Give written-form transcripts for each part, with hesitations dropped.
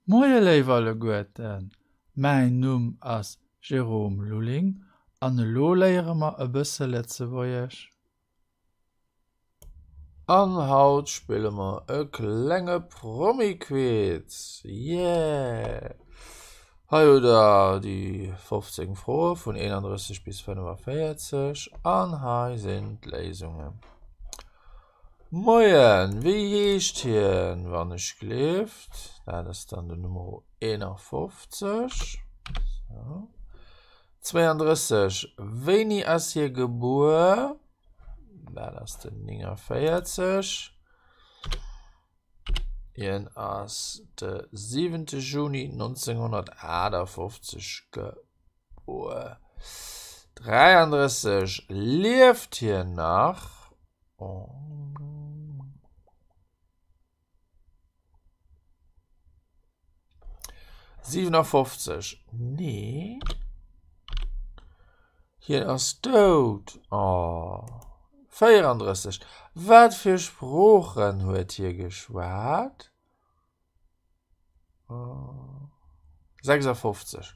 Moie léif alleguerten, mäin Numm ass Jérôme Lulling an elo léiere mer e bësse Lëtzebuergesch. An haut spille mer e klenge Promi-Quiz! Yeah! Hei hutt der déi 15 Froe vun 31 bis 45 an hei sinn d'Léisungen. Moien, wéi heescht hien, wann ech gleeft? Dat ass dann den Numero 51. So. 32, wéini ass hie gebuer? Dat ass den 49. Hien ass de 7. Juni 1958 gebuer. 33, lieft hien nach? Oh. 57, nee. Hien ass dout. Oh. 34, Wat fir Sproochen huet hie geschwat? 56,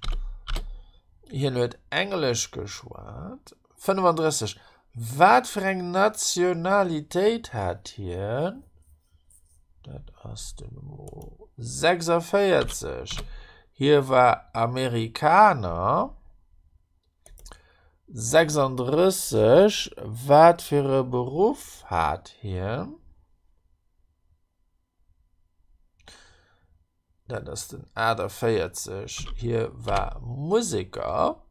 Hien huet Englesch geschwat. 35, Wat fir eng Nationalitéit hat hien? Dat ass de Nummer 46. Hie war Amerikaner. 36, Wat fir e Beruff hat hien? Dat ass den 48. Hie war Museker.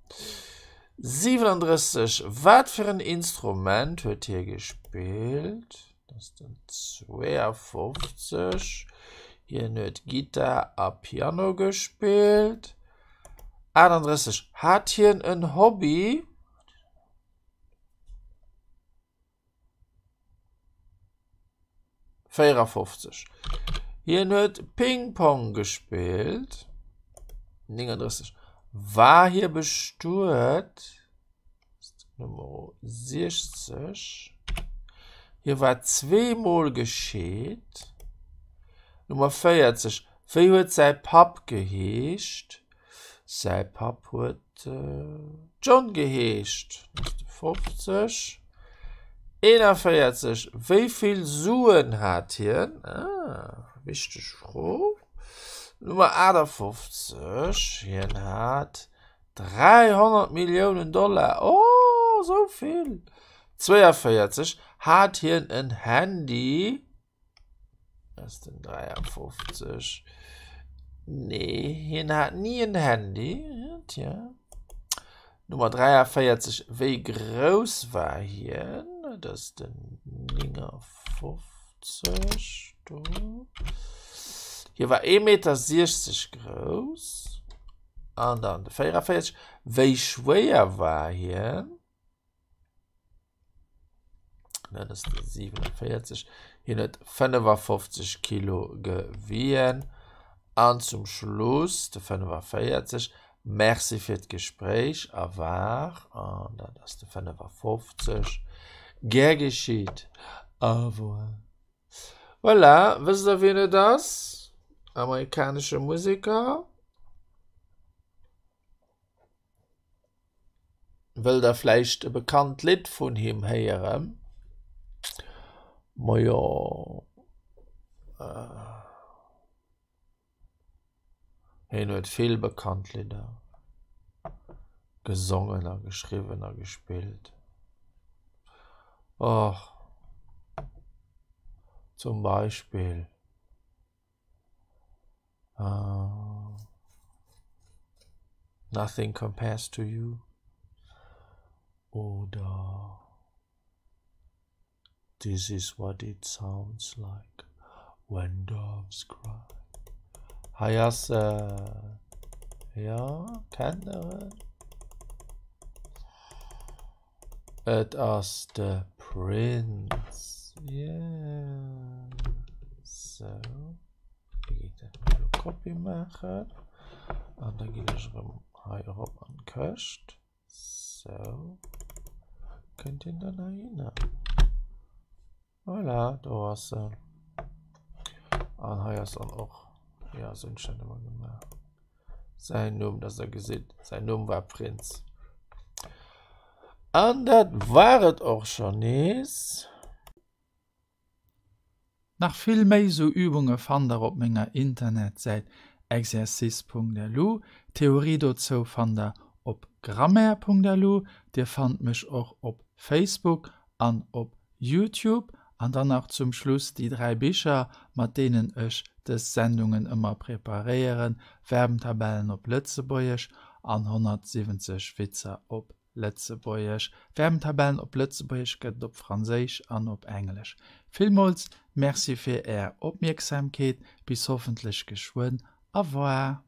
37, Wat fir en Instrument huet hie gespillt? Dat ass den 52. Hien huet Gittar a Piano gespillt. 38, Hat hien en Hobby? 54. Hien huet Ping-Pong gespillt. 39. War hie bestuet? Nummer 60. Hie war zweemol gescheet. Nummer 40. Wéi huet säi Papp geheescht? Säi Papp huet John geheescht. 50. 41. Wéi vill Suen hat hien? Ah, wichteg Fro. Nummer 58. Hien hat 300 Milliounen Dollar. Oh, sou vill! 42. Hat hien en Handy? Ass den 53. Nee, hien hat ni en Handy. Tja. Nummer 43. Wéi grouss war hien? Dat ass den 59 do. Hie war 1,60 Meter grouss. An dann de 44. Wéi schwéier war hien? Dat ass de 47. Hien huet 55 Kilo gewien. An zum Schluss de 45. Merci fir d'Gespréich a war. An dat ass de 55. Gär geschitt. Au revoir. Voilà, wësst der wien et ass? Amerikanesche Museker. Wëllt der vläicht e bekannt Lidd vun him héieren? Majo hien huet vill bekannt Lidder gesongen a geschriwwen a gespillt. Och zum Beispill. Nothing Compares to You oder This is what it sounds like when doves cry. Hei ass se, jo, kennt der en? Et ass de Prince, yeah. Sou, da geet dat elo Copy maachen an da ginn ech erëm hei erop an d'Këscht. Sou, kënnt hien dann heihinner? Voilà, do ass se. An hei ass dann och. Jo, esou hunn ech dat ëmmer gemaach. Säin Numm, dass der gesitt, säin Numm war Prinz. An dat war et och schonn nees. Nach vill méi sou Übunge fannt der op menger Internetsäit exercice.lu. D'Theorie dozou fannt der op grammaire.lu. Dir fannt mech och op Facebook an op Youtube. An dann nach zum Schluss déi 3 Bicher, mat deenen ech dës Sendungen ëmmer preparéieren, Verbentabellen op Lëtzebuergesch an 170 Witzer op Lëtzebuergesch. Verbentabellen op Lëtzebuergesch gëtt et op Franséisch an op Englesch. Villmools Merci fir Är Opmierksamkeet. Bis hoffentlech geschwënn. Au revoir.